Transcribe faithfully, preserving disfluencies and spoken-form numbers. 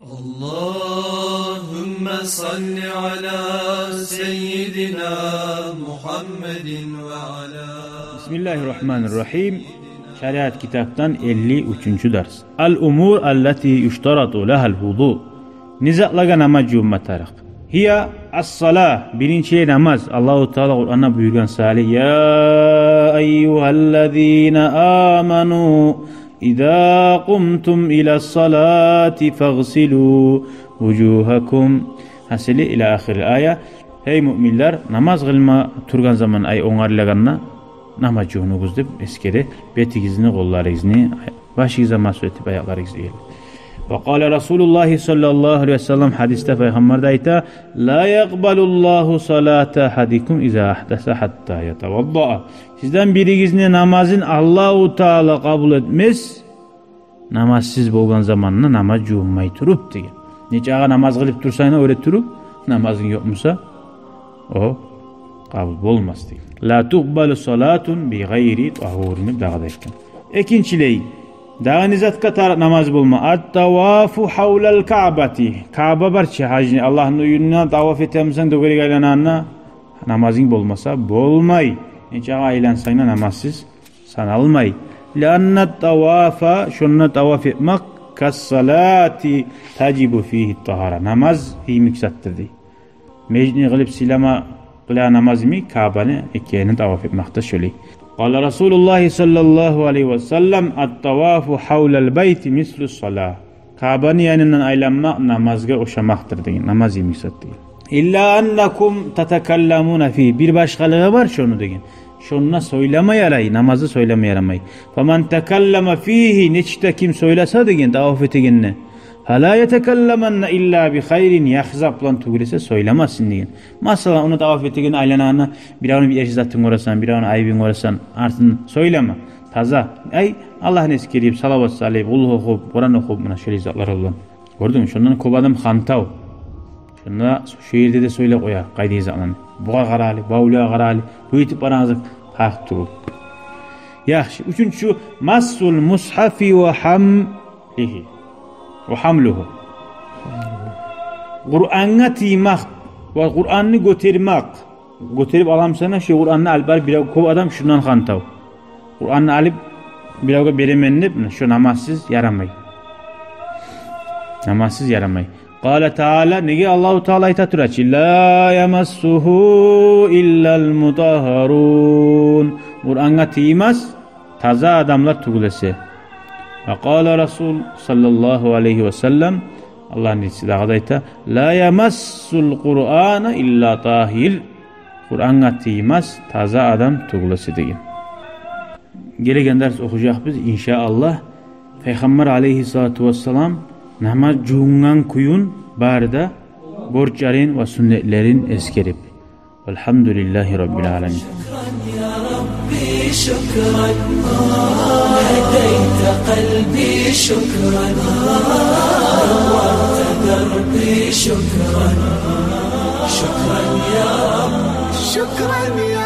اللهم صل على سيدنا محمد وعلى بسم الله الرحمن الرحيم. Шариат китапдан элли уьчюнчю дарс. الأمور التي يشترط لها الوضوء. Не затлагъа намаз жувунма тарыкъ? هي الصلاة, биринчи намаз. Аллагьу Таала Къуранда буюргъан саялы: يا أيها الذين آمنوا إذا قمتم إلى الصلاة فاغسلوا وجوهكم. Гьасили, إلى آخر الآية. Гьей муъминлер, намаз къылма тургъан заман, ай онгарылагъанда, намаз жувунгъуз деп эсгере, бетигизни, къолларыгъызны, башыгъызгъа масгь этип, аякъларыгъызгъа. وقال رسول الله صلى الله عليه وسلم, гьадисде Пайхаммар да айта: لا يقبل الله صلاة أحدكم إذا أحدث حتى يتوضأ. Сизден биригизни намазын Аллагьу Таала къабул этмес, намазсыз болгъан заманда намаз жувунмай туруп деген. Нечакъы намаз къылып турсанг да, оьре туруп, намазынг ёкъ буса, о къабул болмас деген. لا تقبل صلاة بغير طهور деп дагъы да айтгъан. Экинчилей, дагъы не затгъа тарыкъ намаз болма? الطواف حول الكعبة. Каъба бар чы, гьажны, Аллагьны уьюнде таваф этемисен, дёгерек айланагъанда, намазынг болмаса болмай. Нечакъы айлансанг да, намазсыз саналмай. لأن الطواف, шонда таваф этмек, كالصلاة تجب فيه الطهارة. Намаз йимик затдыр дей. Межитни къылып сыйлама, къыла намаз йимик, Каъбаны эки янын таваф этмек де шолай. قال رسول الله صلى الله عليه وسلم: الطواف حول البيت مثل الصلاة. Каъбаны янындан айланмакъ намазгъа ошамакъдыр деген, намаз йимик зат деген. إلا أنكم تتكلمون فيه. Бир башгъалыгъы бар шону деген. Шонда сёйлеме ярай, намазда сёйлеме ярамай. فمن تكلم فيه, нечик де ким сёйлесе деген, таваф этегенде, فلا يتكلمن إلا بخير, яхшы зат булан тюгюл эсе сёйлемесин деген. Масала, ону таваф этегенде, айланагъанда, биревню бир яхшы затын гёресен, биревню айыбын гёресен, артын сёйлеме. Таза, ай, Аллагьны эсгерип, салават салып, къулгьу охуп, Къуран охуп, муна шолай затлар булан. Гёрдюнгмю? Шондан кёп адам хантав. Шонда шо ерде де сёйлеп къоя, къайдагъы затланы. Бугъар къарайлы, бавлугъар къарайлы, бу этип барагъанлыкъ тарыкъ тюгюл. Яхшы, уьчюнчю, مس المصحف وحمله. وحمله. Къурангъа тиймек ва Къуранны гётермек. Гётерип аламысан да, шо Къуранны алып барып, бирев, кёп адам шондан хантав. Къуранны алып, биревге беремен деп, муна шо намазсыз ярамай. Намазсыз ярамай. قال تعالى, неге Аллагьу Таала айта тура чы: لا يمسه إلا المطهرون. Къурангъа тиймес таза адамлар тюгюл эсе. وقال رسول صلى الله عليه وسلم, Аллагьны элчиси дагъы да айта: لا يمس القرآن إلا طاهر. Къурангъа тиймес таза адам тюгюл эсе деген. Гелеген дарс охужакъбыз, иншааллагь, Пайхаммар алейгьиссалату вассалам намаз жувунгъан кююн, бары да борчларын ва сюннетлерин эсгерип. والحمد لله رب العالمين. شكرا يا ربي، شكرا. هديت قلبي، شكرا. نورت دربي، شكرا. شكرا يا رب. شكرا يا